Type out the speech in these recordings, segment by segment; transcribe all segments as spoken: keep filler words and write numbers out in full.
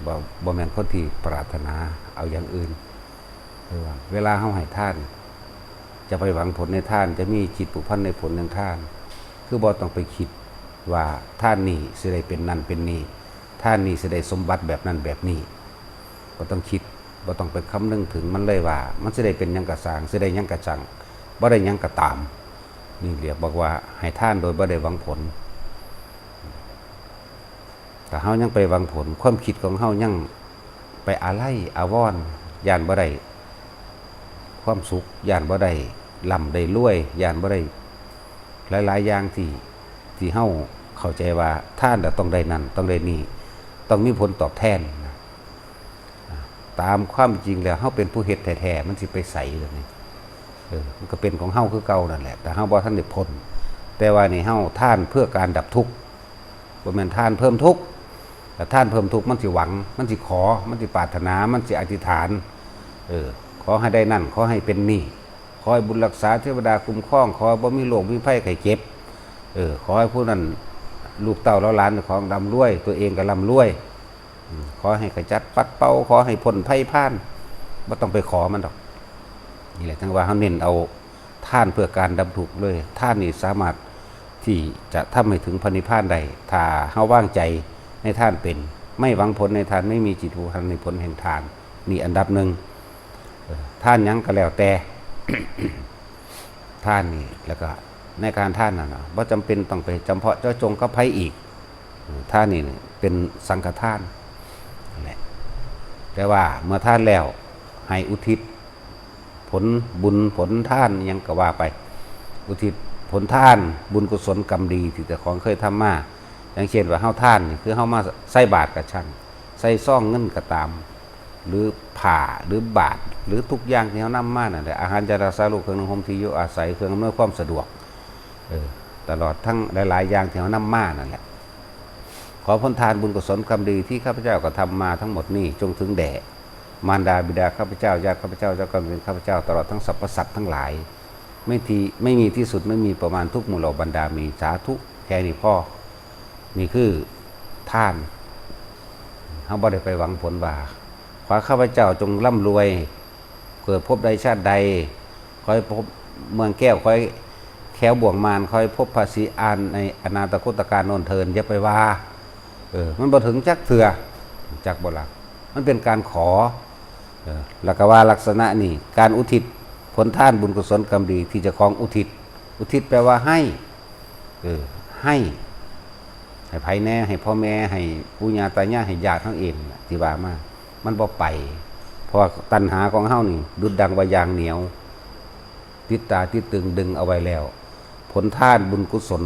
บ่ บ่แม่นคนที่ปรารถนาเอาอย่างอื่น คือว่าเวลาเฮาให้ทาน จะไปหวังผลในทาน จะมีจิตผูกพันในผลแห่งทาน คือบ่ต้องไปคิดว่าทานนี้สิได้เป็นนั่นเป็นนี่ ทานนี้สิได้สมบัติแบบนั้นแบบนี้ บ่ต้องคิด บ่ต้องไปคำนึงถึงมันเลยว่า มันสิได้เป็นหยังกะซ่าง สิได้หยังกะซ่าง บ่ได้หยังกะตาม นี่เรียกบอกว่าให้ทานโดยบ่ได้หวังผล ถ้าเฮายังไปหวังผล ความคิดของเฮายังไปอาลัยอาวรณ์ ย้านบ่ได้ความสุข ย้านบ่ได้ร่ำได้รวย ย้านบ่ได้หลายๆอย่างที่ ที่เฮาเข้าใจว่าทานน่ะต้องได้นั่น ต้องได้นี่ ต้องมีผลตอบแทนนะ ตามความจริงแล้วเฮาเป็นผู้เฮ็ดแท้ๆ มันสิไปไสล่ะนี่ เออ มันก็เป็นของเฮาคือเก่านั่นแหละ แต่เฮาบ่ทันได้พ้น แต่ว่านี่เฮาทานเพื่อการดับทุกข์ บ่แม่นทานเพิ่มทุกข์ แต่ทานเพิ่มทุกข์มันสิหวัง มันสิขอ มันสิปรารถนา มันสิอธิษฐาน เออ ขอให้ได้นั่น ขอให้เป็นนี่ ขอให้บุญรักษาเทวดาคุ้มครอง ขอให้บ่มีโรคมีภัยไข้เจ็บ เออ ขอให้ผู้นั้นลูกเต้าเหล่าหลานของร่ำรวย ตัวเองก็ร่ำรวย อืม ขอให้ขจัดปัดเป่า ขอให้พ้นภัยพาน บ่ต้องไปขอมันดอก นี่แหละ จั่งว่าเฮาเน้นเอาทานเพื่อการดับทุกข์เลย ทานนี่สามารถที่จะทำให้ถึงพระนิพพานได้ ถ้าเฮาวางใจในทานเป็น ไม่หวังผลในทาน ไม่มีจิตผูกพันในผลแห่งทาน นี่อันดับหนึ่ง เออ ทานหยังก็แล้วแต่ ทานนี่ แล้วก็ในการทานนั่นน่ะ บ่จำเป็นต้องไปจำเพาะเจาะจงกับไผอีก เออ ทานนี่เป็นสังฆทานนั่นแหละ แต่ว่าเมื่อทานแล้วให้อุทิศผลบุญผลทานอิหยังก็ว่าไป อุทิศผลทานบุญกุศลกรรมดีที่เจ้าของเคยทำมา อย่างเช่นว่าเฮาทานนี่คือเฮามาใส่บาตรกะช่าง ใส่ซองเงินก็ตาม หรือผ้าหรือบาตร หรือทุกอย่างที่เฮานำมานั่นแหละ อาหาร ยารักษาโรค เครื่องนุ่งห่ม ที่อยู่อาศัย เครื่องอำนวยความสะดวก เออ ตลอดทั้งหลายๆอย่างที่เฮานำมานั่นแหละ ขอผลทานบุญกุศลกรรมดีที่ข้าพเจ้ากระทำมาทั้งหมดนี้ จงถึงแด่มารดาบิดาข้าพเจ้า ญาติข้าพเจ้า เจ้ากรรมนายเวรข้าพเจ้า ตลอดทั้งสรรพสัตว์ทั้งหลาย ไม่ที่ ไม่มีที่สุด ไม่มีประมาณ ทุกหมู่เหล่าบรรดามี สาธุ แค่นี้พอ นี่คือทาน เฮาบ่ได้ไปหวังผลว่า ขอข้าพเจ้าจงร่ำรวย เกิดภพใดชาติใด ขอให้พบเมืองแก้ว ขอให้แคล้วบ่วงมาร ขอให้พบพระศรีอานในอนาคตกาลโน้นเทิน อย่าไปว่า เออ มันบ่ถึงจักเทื่อ จักบ่ล่ะ มันเป็นการขอ เออ แล้วก็ว่าลักษณะนี้ การอุทิศผลทานบุญกุศลกรรมดีที่เจ้าของอุทิศ อุทิศแปลว่าให้ เออ ให้ ให้ไผแน่ ให้พ่อแม่ ให้ปู่ย่าตายาย ให้ญาติเฮาเองน่ะ ที่ว่ามา มันบ่ไป เพราะว่าตัณหาของเฮานี่ ดุจดังว่ายางเหนียว ติดตาติดตึงดึงเอาไว้แล้ว ผลทานบุญกุศล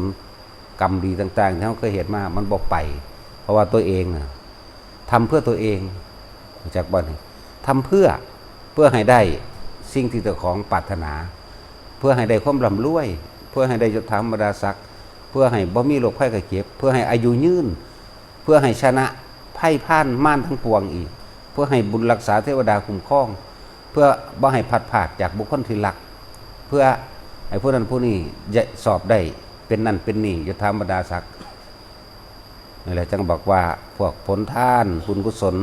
กรรมดีต่างๆที่เฮาเคยเฮ็ดมา มันบ่ไป เพราะว่าตัวเองน่ะ ทำเพื่อตัวเอง รู้จักบ่นี่ ทำเพื่อ เพื่อให้ได้สิ่งที่เจ้าของปรารถนา เพื่อให้ได้ความร่ำรวย เพื่อให้ได้ยศถาบรรดาศักดิ์ เพื่อให้บ่มีโรคภัยไข้เจ็บ เพื่อให้อายุยืน เพื่อให้ชนะภัยพานมารทั้งปวงอีก เพื่อให้บุญรักษาเทวดาคุ้มครอง เพื่อบ่ให้พลัดพรากจากบุคคลที่รัก เพื่อให้ผู้นั้นผู้นี้จะสอบได้เป็นนั่นเป็นนี่ ยศถาบรรดาศักดิ์ นี่แหละจั่งบอกว่าพวกผลทานบุญกุศล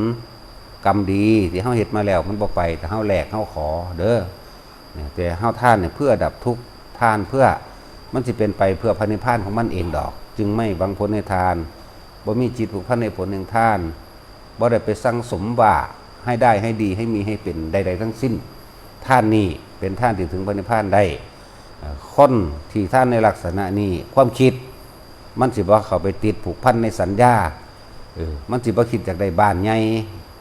กรรมดีที่เฮาเฮ็ดมาแล้วมันบ่ไป ถ้าเฮาแลกเฮาขอเด้อ เนี่ย แต่เฮาทานเนี่ยเพื่อดับทุกข์ ทานเพื่อ มันสิเป็นไปเพื่อพระนิพพานของมันเองดอก จึงไม่หวังผลในทาน บ่มีจิตผูกพันในผลแห่งทาน บ่ได้ไปสั่งสมว่าให้ได้ให้ดีให้มีให้เป็นใดๆทั้งสิ้น ทานนี้เป็นทานที่ถึงพระนิพพานได้ เอ่อ คนที่ทานในลักษณะนี้ ความคิดมันสิบ่เข้าไปติดผูกพันในสัญญา เออ มันสิบ่คิดอยากได้บ้านใหญ่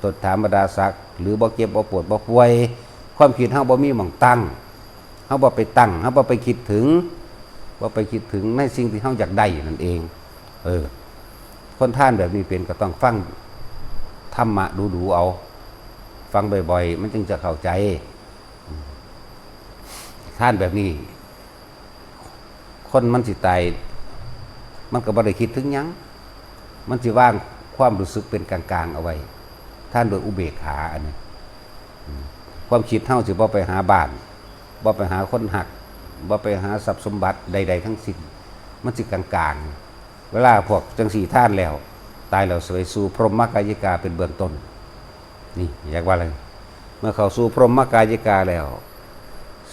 ยศถาบรรดาศักดิ์ หรือบ่เจ็บบ่ปวดบ่ป่วย ความคิดเฮาบ่มีหม่องตั้ง เฮาบ่ไปตั้ง เฮาบ่ไปคิดถึง บ่ไปคิดถึงในสิ่งที่เฮาอยากได้นั่นเอง เออ คนทานแบบนี้เป็นก็ต้องฟังธรรมะดูๆเอา ฟังบ่อยๆ มันจึงจะเข้าใจ ทานแบบนี้ คนมันสิตาย มันก็บ่ได้คิดถึงหยัง มันสิวางความรู้สึกเป็นกลางๆเอาไว้ ทานโดยอุเบกขาอันนี้ อืม ความคิดเฮาสิบ่ไปหาบ้าน บ่ไปหาคนฮัก บ่ไปหาทรัพย์สมบัติใดๆทั้งสิ้น มันสิกลางๆ เวลาพวกจั่งซี้ทานแล้ว ตายแล้วไปสู่พรหมกายิกาเป็นเบื้องต้น นี่อยากว่าอะไร เมื่อเข้าสู่พรหมกายิกาแล้ว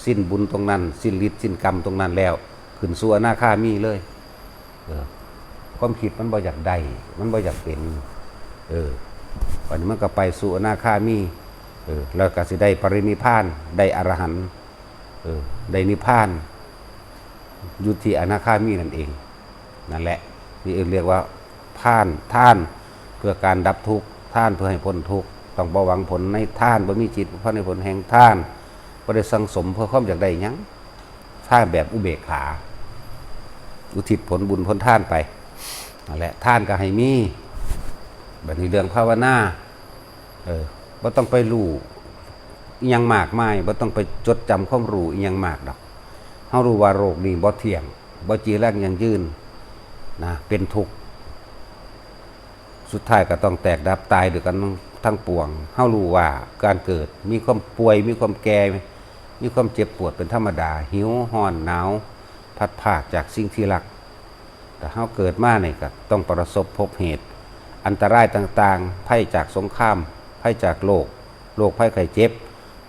สิ้นบุญตรงนั้น สิ้นฤทธิ์สิ้นกรรมตรงนั้นแล้ว ขึ้นสู่อนาคามีเลย เออ ความคิดมันบ่อยากได้ มันบ่อยากเป็น เออ วันนี้มันก็ไปสู่อนาคามี เออ แล้วก็สิได้ปรินิพพาน ได้อรหันต์ เออ ได้นิพพาน อยู่ที่อนาคามีนั่นเอง นั่นแหละ นี่เรียกว่าทาน ทานเพื่อการดับทุกข์ ทานเพื่อให้พ้นทุกข์ ต้องบ่หวังผลในทาน บ่มีจิตบ่พอในผลแห่งทาน บ่ได้สั่งสมเพื่อความอยากได้หยัง ทานแบบอุเบกขา อุทิศผลบุญผลทานไป นั่นแหละ ทานก็ให้มี บัดนี้เรื่องภาวนา เออ บ่ต้องไปรู้อิหยังมากมาย บ่ต้องไปจดจำความรู้อิหยังมากดอก เฮารู้ว่าโลกนี้บ่เที่ยง บ่จีรังยั่งยืน นะ เป็นทุกข์ สุดท้ายก็ต้องแตกดับตายด้วยกันทั้งปวง เฮารู้ว่าการเกิด มีความป่วย มีความแก่ มีความเจ็บปวดเป็นธรรมดา หิว ร้อน หนาว พลัดพรากจากสิ่งที่รัก แต่เฮาเกิดมานี่ก็ต้องประสบพบเหตุ อันตรายต่างๆ ภัยจากสงคราม ภัยจากโรค โรคภัยไข้เจ็บ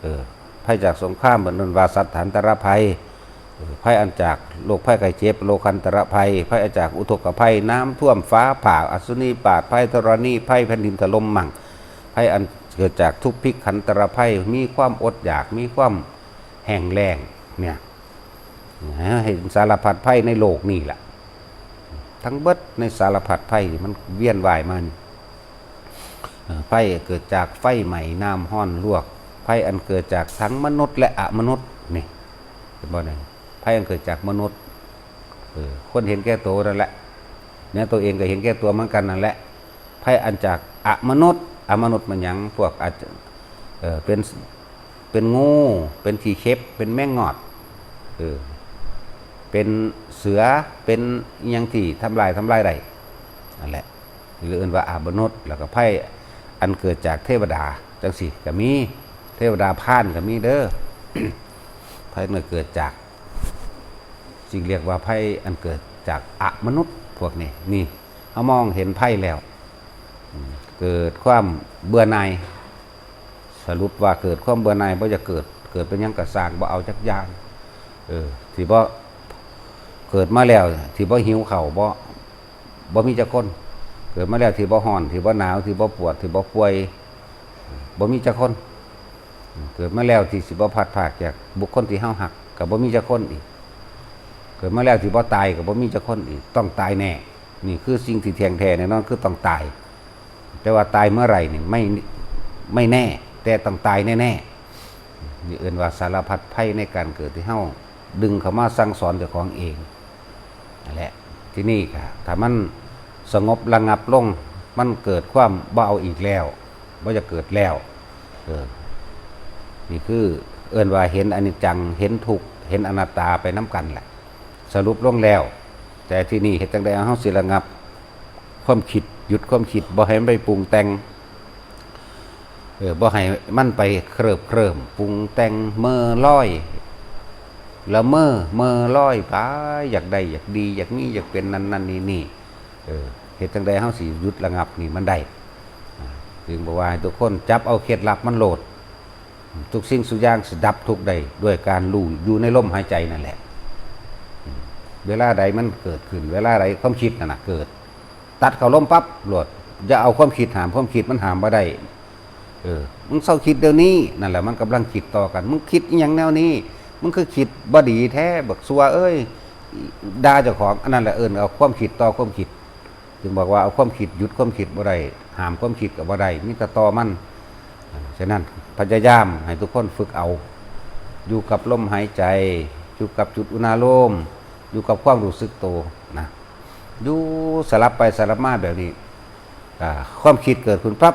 เออ ภัยจากสงคราม เพิ่นว่าสัตถันตรภัย เออ ภัยอันจากโรคภัยไข้เจ็บ โรคันตรภัย ภัยอันจากอุทกภัย น้ำท่วม ฟ้าผ่า อัศนีปาด ภัยธรณี ภัยแผ่นดินถล่มมั่ง ภัยอันเกิดจากทุพพิขันตรภัย มีความอดอยาก มีความแห้งแล้ง เนี่ย ให้เห็นสารพัดภัยในโลกนี่แหละ ทั้งเบิดในสารพัดภัยที่มันเวียนว่ายมานี่ เอ่อ ภัยเกิดจากไฟไหม้ น้ำร้อนลวก ภัยอันเกิดจากทั้งมนุษย์และอมนุษย์ นี่ เห็นบ่เนี่ย ภัยอันเกิดจากมนุษย์ เออ คนเห็นแก่ตัวนั่นแหละ เนี่ย ตัวเองก็เห็นแก่ตัวเหมือนกันนั่นแหละ ภัยอันจากอมนุษย์ อมนุษย์มันหยัง พวกอาจจะ เออ เป็น เป็นงู เป็นขี้เข็บ เป็นแมงงอด เออ เป็นเสือ เป็นอิหยังที่ทำลาย ทำลายได้ นั่นแหละ หรือเอิ้นว่าอมนุษย์ แล้วก็ภัยอันเกิดจากเทวดา จังซี้ก็มี เทวดาพรานก็มีเด้อ ภัยอันเกิดจาก สิ่งเรียกว่าภัยอันเกิดจากอมนุษย์พวกนี้ นี่ เฮามองเห็นภัยแล้ว อืม เกิดความเบื่อหน่าย สรุปว่าเกิดความเบื่อหน่าย บ่อยากเกิด เกิดเป็นหยังก็ซ่าง บ่เอาจักอย่าง เออ ที่บ่เกิดมาแล้ว ที่บ่หิวข้าว บ่ บ่มีจักคน เกิดมาแล้วที่บ่ร้อน ที่บ่หนาว ที่บ่ปวด ที่บ่ป่วย บ่มีจักคน เกิดมาแล้วที่สิบ่พลัดพรากจากบุคคลที่เฮาฮัก ก็บ่มีจักคนอีก เกิดมาแล้วที่บ่ตาย ก็บ่มีจักคนอีก ต้องตายแน่ นี่คือสิ่งที่เที่ยงแท้แน่นอน คือต้องตาย แต่ว่าตายเมื่อไหร่นี่ไม่ ไม่แน่ แต่ต้องตายแน่ๆ นี่เอิ้นว่าสารพัดภัยในการเกิดที่เฮาดึงเข้ามาสั่งสอนเจ้าของเอง นั่นแหละ ที่นี่ก็ถ้ามันสงบระงับลง มันเกิดความบ่เอาอีกแล้ว บ่อยากเกิดแล้ว เออ นี่คือเอิ้นว่าเห็นอนิจจัง เห็นทุกข์ เห็นอนัตตาไปนำกันแหละ สรุปลงแล้ว แต่ที่นี่เฮ็ดจั่งใดเฮาสิระงับความคิด หยุดความคิด บ่ให้มันไปปรุงแต่ง เออ บ่ให้มันไปเคลิบเคลิ้มปรุงแต่งเมอลอย ละเมอเมอลอยไป อยากได้อยากดี อยากมีอยากเป็นนั่นนั่นนี่นี่ เออ เฮ็ดจั่งใดเฮาสิหยุดระงับนี่มันได้ อ่า จึงบอกว่าให้ทุกคนจับเอาเคล็ดลับมันโลด ทุกสิ่งทุกอย่างสิดับทุกข์ได้ด้วยการรู้อยู่ในลมหายใจนั่นแหละ อืม เวลาใดมันเกิดขึ้น เวลาใดความคิดนั่นน่ะเกิด ตัดเข้าลมปั๊บโลด อย่าเอาความคิดห้าม ความคิดมันห้ามบ่ได้ เออ มึงเซาคิดเดี๋ยวนี้ นั่นแหละมันกำลังคิดต่อกัน มึงคิดอิหยังแนวนี้ มึงคือคิดบ่ดีแท้ บักซัวเอ้ย ด่าเจ้าของ อันนั้นแหละเอิ้นเอาความคิดต่อความคิด จึงบอกว่าเอาความคิดหยุดความคิดบ่ได้ ห้ามความคิดก็บ่ได้ มีแต่ต่อมัน ฉะนั้นพยายามให้ทุกคนฝึกเอา อยู่กับลมหายใจ อยู่กับจุดอุณาโลม อยู่กับความรู้สึกตัวนะ อยู่สลับไปสลับมาแบบนี้ อ่า ความคิดเกิดขึ้นปั๊บ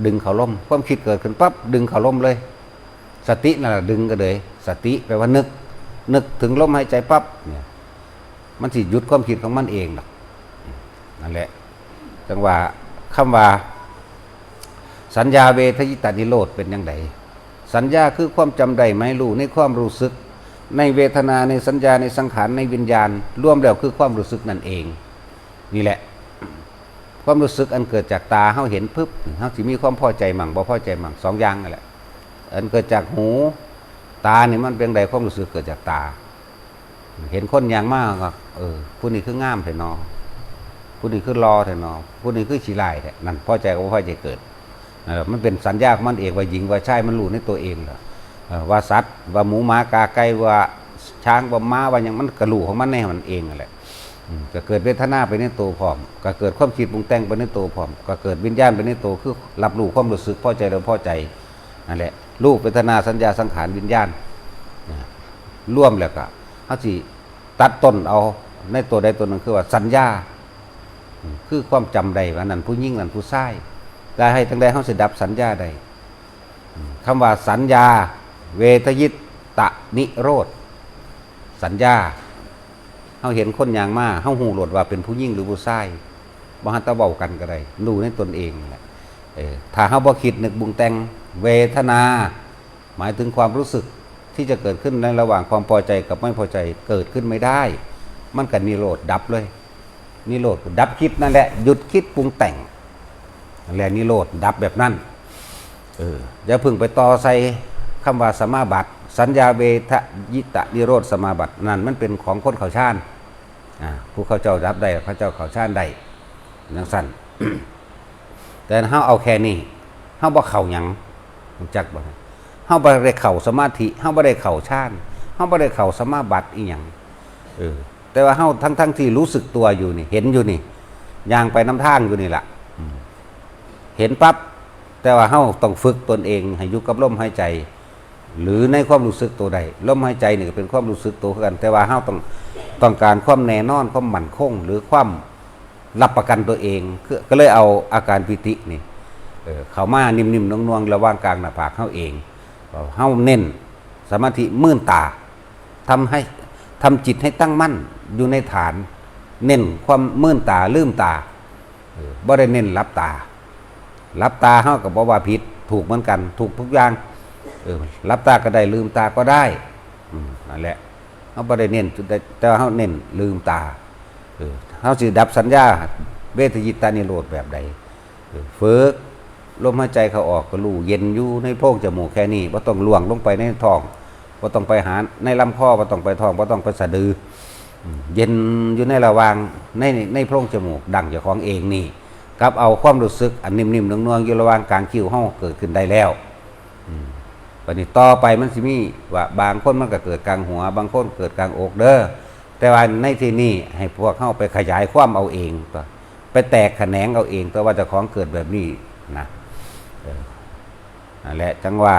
ดึงเข้าลม ความคิดเกิดขึ้นปั๊บ ดึงเข้าลมเลย สตินั่นแหละดึงก็เลย สติแปลว่านึก นึกถึงลมหายใจปั๊บเนี่ย มันสิหยุดความคิดของมันเองดอก นั่นแหละ จั่งว่า คำว่า สัญญาเวทยิตานิโรธเป็นจั่งใด สัญญาคือความจำได้หมายรู้ในความรู้สึก ในเวทนา ในสัญญา ในสังขาร ในวิญญาณ รวมแล้วคือความรู้สึกนั่นเอง นี่แหละ ความรู้สึกอันเกิดจากตาเฮาเห็นปุ๊บ เฮาสิมีความพอใจมั่งบ่พอใจมั่ง สองอย่างนั่นแหละ อันเกิดจากหู ตานี่มันเป็นใด ความรู้สึกเกิดจากตา เห็นคนย่างมาก็ เออ ผู้นี้คืองามแท้นอ ผู้นี้คือหล่อแท้นอ ผู้นี้คือขี้ร้ายแท้ นั่น พอใจกับบ่พอใจเกิด เออ มันเป็นสัญญาของมันเองว่าหญิงว่าชาย มันรู้ในตัวเองแหละ เออ ว่าสัตว์ ว่าหมูหมากาไก่ ว่าช้าง ว่าม้า ว่าหยัง มันก็รู้ของมันในมันเองนั่นแหละ อืม ก็เกิดเวทนาไปในตัวพร้อม ก็เกิดความคิดปรุงแต่งไปในตัวพร้อม ก็เกิดวิญญาณไปในตัว คือรับรู้ความรู้สึกพอใจหรือบ่พอใจ นั่นแหละ รูป เวทนา สัญญา สังขาร วิญญาณ นะ รวมแล้วก็ เฮาสิตัดต้นเอาในตัวใดตัวหนึ่ง คือว่าสัญญา อืม คือความจำได้ว่านั่นผู้หญิง นั่นผู้ชาย แต่เฮ็ดจั่งใดเฮาสิดับสัญญาได้ อืม คำว่าสัญญา เวทยิตตนิโรธ สัญญา เฮาเห็นคนย่างมา เฮาฮู้โลดว่าเป็นผู้หญิงหรือผู้ชาย บ่ทันแต่เว้ากันก็ได้ รู้ในตนเองนั่นแหละ เออ ถ้าเฮาบ่คิดนึกปรุงแต่ง เวทนา หมายถึงความรู้สึกที่จะเกิดขึ้นในระหว่างความพอใจกับไม่พอใจ เกิดขึ้นไม่ได้ มันก็นิโรธดับเลย นิโรธดับคิดนั่นแหละ หยุดคิดปรุงแต่ง นั่นแหละนิโรธดับแบบนั้น เออ อย่าเพิ่งไปต่อใส่คำว่าสมาบัติ สัญญาเวทยิตนิโรธสมาบัติ นั่นมันเป็นของคนเข้าฌาน อ่า ผู้เขาเจ้าดับได้ เขาเจ้าเข้าฌานได้ จั่งซั้น แต่เฮาเอาแค่นี้ เฮาบ่เข้าหยัง รู้จักบ่ เฮาบ่ได้เข้าสมาธิ เฮาบ่ได้เข้าฌาน เฮาบ่ได้เข้าสมาบัติอีหยัง เออ แต่ว่าเฮาทั้งๆที่รู้สึกตัวอยู่นี่ เห็นอยู่นี่ ย่างไปนำทางอยู่นี่ล่ะ อืม เห็นปั๊บ แต่ว่าเฮาต้องฝึกตนเองให้อยู่กับลมหายใจ หรือในความรู้สึกตัวใด ลมหายใจนี่ก็เป็นความรู้สึกตัวคือกัน แต่ว่าเฮาต้อง ต้องการความแน่นอน ความมั่นคง หรือความรับประกันตัวเอง คือ ก็เลยเอาอาการปีตินี่ เออ เข้ามานิ่มๆนวลๆระหว่างกลางหน้าผากเฮาเอง เฮาเน้นสมาธิมื่นตา ทำให้ ทำจิตให้ตั้งมั่นอยู่ในฐาน เน้นความมื่นตา ลืมตา เออ บ่ได้เน้นหลับตา หลับตาเฮาก็บ่ว่าผิด ถูกเหมือนกัน ถูกทุกอย่าง เออ หลับตาก็ได้ ลืมตาก็ได้ อืม นั่นแหละ เฮาบ่ได้เน้นจุดใด แต่ว่าเฮาเน้นลืมตา เออ เฮาสิดับสัญญาเวทยิตานิโรธแบบใด เออ ฝึก ลมหายใจเข้าออกก็รู้เย็นอยู่ในโพรงจมูกแค่นี้ บ่ต้องล่วงลงไปในท้อง บ่ต้องไปหาในลำคอ บ่ต้องไปท้อง บ่ต้องไปสะดือ อืม เย็นอยู่ในระหว่าง ใน ในโพรงจมูกดั้งเจ้าของเองนี่ กับเอาความรู้สึกอันนิ่มๆนวลๆอยู่ระหว่างกลางคิ้วเฮาเกิดขึ้นได้แล้ว อืม บัดนี้ต่อไปมันสิมีว่า บางคนมันก็เกิดกลางหัว บางคนเกิดกลางอกเด้อ แต่ว่าในที่นี้ให้พวกเฮาไปขยายความเอาเองตั๊ว ไปแตกแขนงเอาเองตั๊ว ว่าเจ้าของเกิดแบบนี้นะ เออ นั่นแหละ จั่งว่า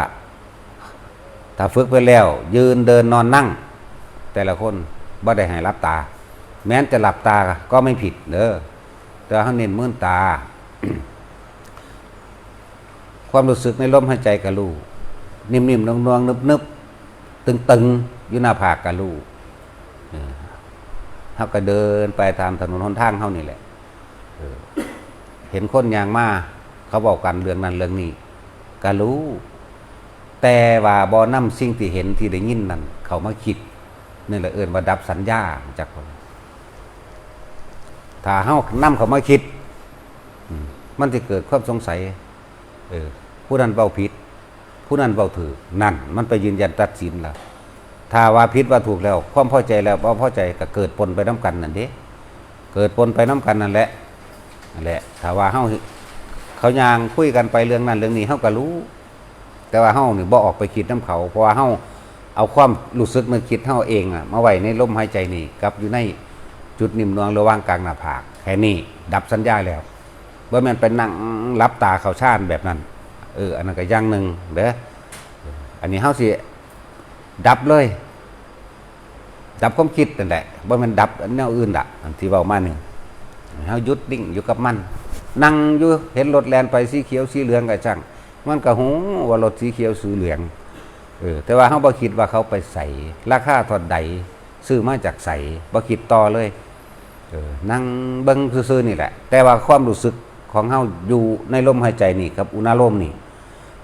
ถ้าฝึกไปแล้ว ยืน เดิน นอน นั่ง แต่ละคนบ่ได้ให้หลับตา แม้นจะหลับตาก็ไม่ผิดเด้อ แต่ว่าเฮาเน้นมื่นตา ความรู้สึกในลมหายใจก็รู้ นิ่มๆนวลๆนึบๆตึงๆอยู่หน้าผากก็รู้ เออ เฮาก็เดินไปตามถนนหนทางเฮานี่แหละ เออ เห็นคนย่างมา เขาเว้ากันเรื่องนั้นเรื่องนี้ ก็รู้ แต่ว่าบ่นำสิ่งที่เห็นที่ได้ยินนั่นเข้ามาคิด นี่แหละเอิ้นว่าดับสัญญา จักบ่ ถ้าเฮานำเข้ามาคิด อืม มันสิเกิดความสงสัย เออ ผู้นั้นเว้าผิด ผู้นั้นเว้าถูก นั่น มันไปยืนยันตัดสินแล้ว ถ้าว่าผิดว่าถูกแล้ว ความพอใจแล้วบ่พอใจก็เกิดปนไปนำกันนั่นเด้ เกิดปนไปนำกันนั่นแหละ นั่นแหละ ถ้าว่าเฮา เขาย่างคุยกันไปเรื่องนั้นเรื่องนี้ เฮาก็รู้ แต่ว่าเฮานี่บ่ออกไปคิดนำเขา เพราะว่าเฮาเอาความรู้สึกนึกคิดเฮาเองอะ มาไว้ในลมหายใจนี่ กับอยู่ในจุดนิ่มนวลระหว่างกลางหน้าผาก แค่นี้ดับสัญญาแล้ว บ่แม่นไปนั่งหลับตาเข้าฌานแบบนั้น เออ อันนั้นก็อย่างหนึ่งเด้อ อันนี้เฮาสิดับเลย ดับความคิดนั่นแหละ บ่แม่นดับแนวอื่นละ อันที่เว้ามานี่ ให้เฮาหยุดนิ่งอยู่กับมัน นั่งอยู่ เห็นรถแล่นไปสีเขียวสีเหลืองก็ช่าง มันก็ฮู้ว่ารถสีเขียวสีเหลือง เออ แต่ว่าเฮาบ่คิดว่าเขาไปไส ราคาเท่าใด ซื้อมาจากไส บ่คิดต่อเลย เออ นั่งเบิ่งซื่อๆนี่แหละ แต่ว่าความรู้สึกของเฮาอยู่ในลมหายใจนี่กับอุณาโลมนี่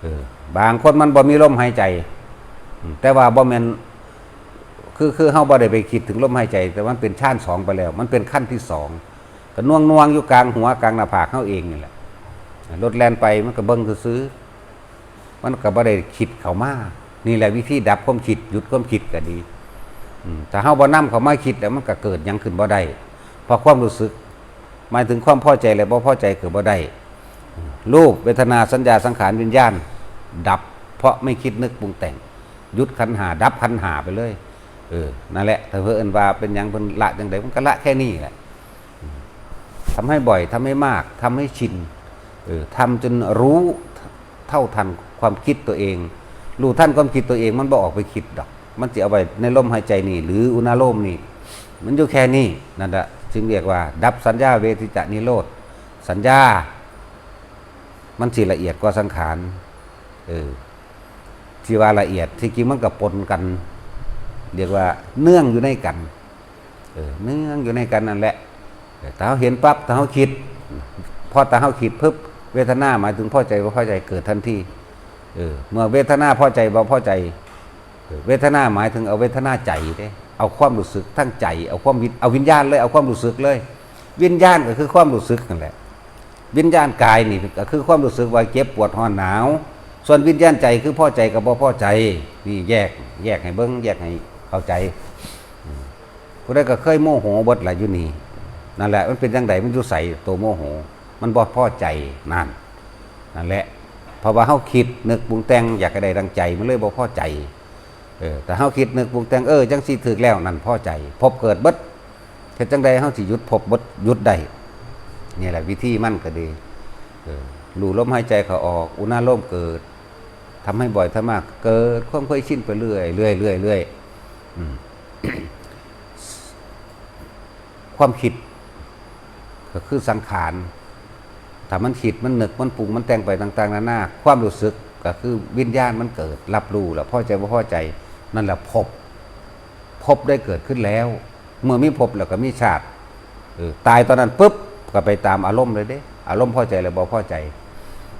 เออ บางคนมันบ่มีลมหายใจ อืม แต่ว่าบ่แม่น คือ คือเฮาบ่ได้ไปคิดถึงลมหายใจ แต่มันเป็นฌานสองไปแล้ว มันเป็นขั้นที่สอง ก็น่วงๆอยู่กลางหัวกลางหน้าผากเฮาเองนี่แหละ รถแล่นไปมันก็เบิ่งซื่อๆ มันก็บ่ได้คิดเข้ามา นี่แหละวิธีดับความคิด หยุดความคิดก็ดี อืม ถ้าเฮาบ่นำเข้ามาคิดแล้วมันก็เกิดหยังขึ้นบ่ได้ เพราะความรู้สึก หมายถึงความพอใจและบ่พอใจเกิดบ่ได้ รูป เวทนา สัญญา สังขาร วิญญาณ ดับ เพราะไม่คิดนึกปรุงแต่ง หยุดขันธ์ห้า ดับขันธ์ห้าไปเลย เออ นั่นแหละ ถ้าเพิ่นว่าเป็นหยัง เพิ่นละจังใด มันก็ละแค่นี้แหละ ทำให้บ่อย ทำให้มาก ทำให้ชิน เออ ทำจนรู้เท่าทันความคิดตัวเอง รู้ทันความคิดตัวเอง มันบ่ออกไปคิดดอก มันสิเอาไว้ในลมหายใจนี่ หรืออุณาโลมนี่ มันอยู่แค่นี้ นั่นแหละ จึงเรียกว่า ดับสัญญาเวทิตะนิโรธ สัญญา มันสิละเอียดกว่าสังขาร เออ ที่ว่าละเอียด ที่จริงมันก็ปนกัน เรียกว่าเนื่องอยู่ในกัน เออ เนื่องอยู่ในกันนั่นแหละ เออ ถ้าเฮาเห็นปั๊บ ถ้าเฮาคิด พอถ้าเฮาคิดปุ๊บ เวทนาหมายถึงพอใจบ่พอใจเกิดทันที เออ เมื่อเวทนาพอใจบ่พอใจ เออ เวทนาหมายถึงเอาเวทนาใจเด้ เอาความรู้สึกทางใจ เอาความวิ เอาวิญญาณเลย เอาความรู้สึกเลย วิญญาณก็คือความรู้สึกนั่นแหละ วิญญาณกายนี่ก็คือความรู้สึกว่าเจ็บปวดร้อนหนาว ส่วนวิญญาณใจคือพอใจกับบ่พอใจ นี่แยก แยกให้เบิ่ง แยกให้เข้าใจ อืม ผู้ใดก็เคยโมโหเบิดล่ะอยู่นี่ นั่นแหละ มันเป็นจังใด มันอยู่ไส ตัวโมโห มันบ่พอใจ นั่น นั่นแหละ เพราะว่าเฮาคิดนึกปรุงแต่งอยากให้ได้ดังใจ มันเลยบ่พอใจ เออ แต่เฮาคิดนึกปรุงแต่ง เออ จังสิถูกแล้ว นั่นพอใจ ภพเกิดเบิด เฮ็ดจังใดเฮาสิหยุดภพเบิด หยุดได้ นี่แหละวิธีมันก็ดี เออ รู้ลมหายใจเข้าออก อุณาโลมเกิด ทำให้บ่อย ทำมาก เกิดความเคยชินไปเรื่อย เรื่อย เรื่อย เรื่อย อืม ความคิด ก็คือสังขาร ถ้ามันคิด มันนึก มันปรุง มันแต่งไปต่างๆนานา ความรู้สึกก็คือวิญญาณมันเกิด รับรู้ แล้วพอใจบ่พอใจ นั่นแหละภพ ภพได้เกิดขึ้นแล้ว เมื่อมีภพแล้วก็มีชาติ เออ ตายตอนนั้นปุ๊บ ก็ไปตามอารมณ์เลยเด้ อารมณ์พอใจหรือบ่พอใจ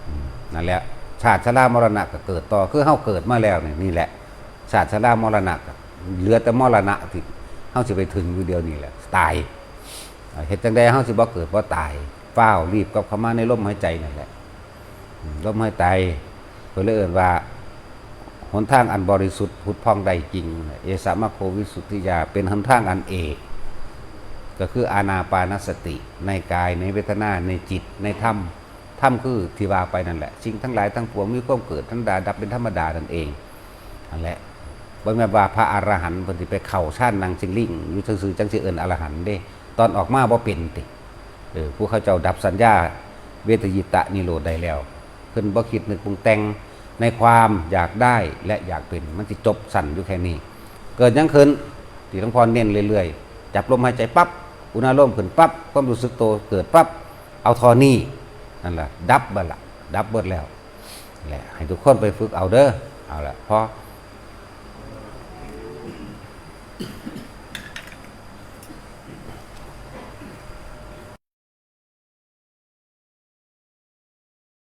อืม นั่นแหละ ชาติชรามรณะก็เกิดต่อ คือเฮาเกิดมาแล้วนี่ นี่แหละ ชาติชรามรณะก็เหลือแต่มรณะที่เฮาสิไปถึงอยู่เดียวนี่แหละ ตาย เฮ็ดจังใดเฮาสิบ่เกิดบ่ตาย ฟ้าวรีบกลับเข้ามาในลมหายใจนั่นแหละ อืม ลมหายใจ เพิ่นเลยเอิ้นว่า หนทางอันบริสุทธิ์ผุดผ่องได้จริง เอสะมัคโควิสุทธิยา เป็นหนทางอันเอก ก็คืออานาปานสติ ในกาย ในเวทนา ในจิต ในธรรม ธรรมคือที่ว่าไปนั่นแหละ สิ่งทั้งหลายทั้งปวงมีความเกิดธรรมดา ดับเป็นธรรมดานั่นเอง นั่นแหละ บ่แม่นว่าพระอรหันต์เพิ่นสิไปเข้าฌานนั่งสิงลิงอยู่ซื่อๆ จังสิเอิ้นอรหันต์เด้ ตอนออกมาบ่เป็นติ เออ ผู้เขาเจ้าดับสัญญาเวทยิตะนิโรธได้แล้ว เพิ่นบ่คิดนึกปรุงแต่งในความอยากได้และอยากเป็น มันสิจบสั้นอยู่แค่นี้ เกิดหยังขึ้น ที่หลวงพ่อเน้นเรื่อยๆ จับลมหายใจปั๊บ อุณาโลมขึ้นปั๊บ ความรู้สึกตัวเกิดปั๊บ เอาเท่านี้ นั่นล่ะ ดับเบิดละ ดับเบิดแล้ว แหละ ให้ทุกคนไปฝึกเอาเด้อ เอาละ พอ